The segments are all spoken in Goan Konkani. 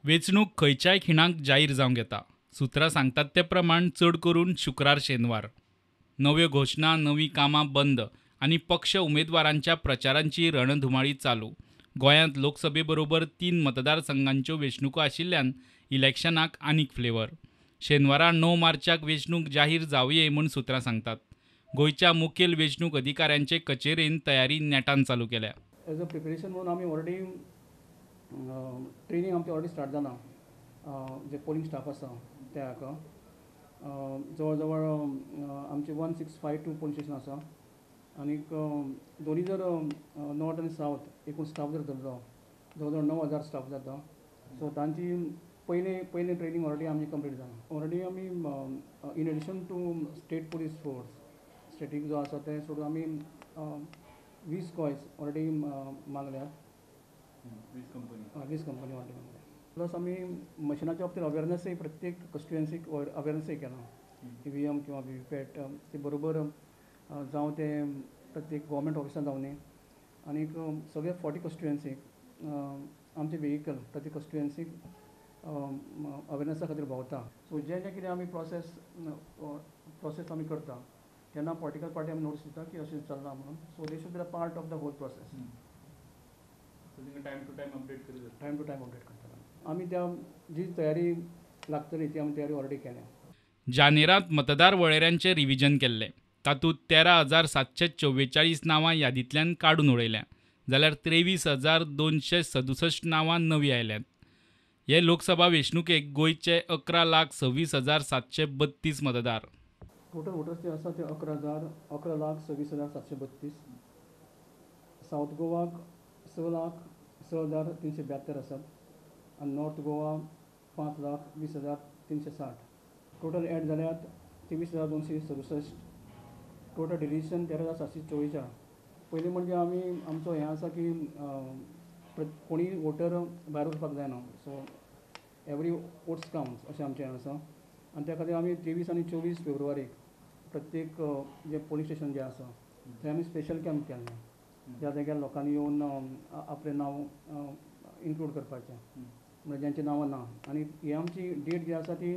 वेंचणूक खंयच्याय खिणाक जाहीर जावंक येता. सुत्रां सांगतात ते प्रमाण चड करून शुक्रार शेनवार. नव्यो घोशणा, नवीं कामां बंद आनी पक्ष उमेदवारांच्या प्रचारांची रणधुमाळी चालू. गोंयांत लोकसभे बरोबर 3 मतदारसंघांच्यो वेंचणुको आशिल्ल्यान इलेक्शनाक आनीक फ्लेवर. शेनवारा 9 मार्चाक वेंचणूक जाहीर जावये म्हूण सुत्रां सांगतात. गोंयच्या मुखेल वेंचणूक अधिकाऱ्यांचे कचेरेन तयारी नेटान चालू केल्या. एज अ प्रिपेरेशन म्हणून आमी ऑलरेडी ट्रेनींग आमचें ऑलरेडी स्टार्ट जालां. जे पोलिंग स्टाफ आसा त्या हाका जवळ जवळ आमचे 1652 पोलींग स्टेशन आसा आनीक दोनी जर नॉर्थ आनी सावथ एकूण स्टाफ जर धरलो जवळ जवळ 9000 स्टाफ जाता. सो तांची पयलें ट्रेनींग ऑलरेडी आमची कंप्लीट जालां. ऑलरेडी आमी in addition to state police force static जो आसा तें सोडून आमी 20 कॉयस ऑलरेडी मागल्यात. 20 कंपनी ऑलरेडी मागल्या. प्लस आमी मशिनाच्या बाबतीत अवेरनॅसय प्रत्येक कॉन्स्टिट्युएन्सीक अवेरनॅसय केलां. EVM किंवा VVPAT ते बरोबर जावं तें प्रत्येक गव्हर्मेंट ऑफिसान जावं न्ही. आनीक सगळे 40 कॉन्स्टिट्युएन्सीक आमचे व्हेकल प्रत्येक कॉन्स्टिट्युएन्सीक अवेरनॅसा खातीर भोंवता. सो जें जें कितें आमी प्रोसेस आमी करता तेन्ना पॉलिटिकल पार्टी आमी नोटीस दिता की अशें चल्लां म्हणून. So they should be the part of the whole process. Time to time update करीत टायम टू टायम अपडेट करता. आमी त्या जी तयारी लागतली ती आमी तयारी ऑलरेडी केल्या. जानेरांत मतदार वळेऱ्यांचें रिविजन केल्लें. तातूंत 13,744 नांवां यादींतल्यान काडून उडयल्या जाल्यार 23,267 नांवां नवीं आयल्यांत. हे लोकसभा वेंचणुकेक गोंयचे 11,26,732 मतदार. टोटल वोटर्स जे आसा ते 11,26,732. सावथ गोवाक 6,06,372 आसात आनी नॉर्थ गोवा 5,20,360. टोटल एड जाल्यात 23,267. Total deletion 13,744. पयलीं म्हणजे आमी आमचो हें आसा की कोणी वोटर भायर वचपाक जायना. सो एवरी वोट्स कावंट्स अशें आमचें आसा आनी त्या खातीर आमी 23 आनी 24 फेब्रुवारीक प्रत्येक जे पोलीस स्टेशन जें आसा थंय आमी स्पेशल कॅम्प केल्ले ज्या जाग्यार लोकांनी येवन आपलें नांव इन्क्लूड करपाचें, म्हणजे ज्यांचें नांवां ना. आनी ही आमची डेट जी आसा ती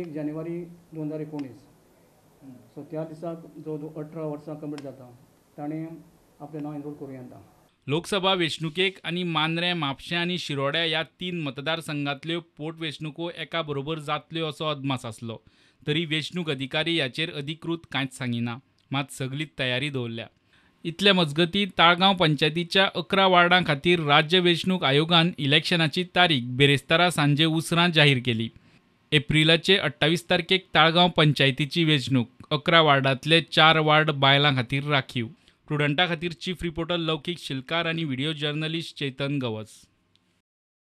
1 जानेवारी 2019. सो त्या दिसाक जो 18 वर्सां कंप्लीट जाता ताणें आपलें नांव एनरोल करूं येता. लोकसभा वेंचणुकेक आनी मांद्रें, म्हापशें आनी शिरोड्या ह्या 3 मतदारसंघांतल्यो पोटवेंचणुको एका बरोबर जातल्यो असो अदमास आसलो तरी वेंचणूक अधिकारी हाचेर अधिकृत कांयच सांगिना. मात सगली तयारी दवरल्या. इतले मजगतीं ताळगांव पंचायतीच्या 11 वार्डां खातीर राज्य वेंचणूक आयोगान इलेक्शनाची तारीख बिरेस्तारा सांजे उसरां जाहीर केली. एप्रिलाचे 28 तारखेक ताळगांव पंचायतीची वेंचणूक. 11 वार्डांतले 4 वार्ड बायलां खातीर राखीव. प्रुडंटा खातीर चीफ रिपोर्टर लौकीक शिलकार आनी व्हिडिओ जर्नलिस्ट चेतन गवस.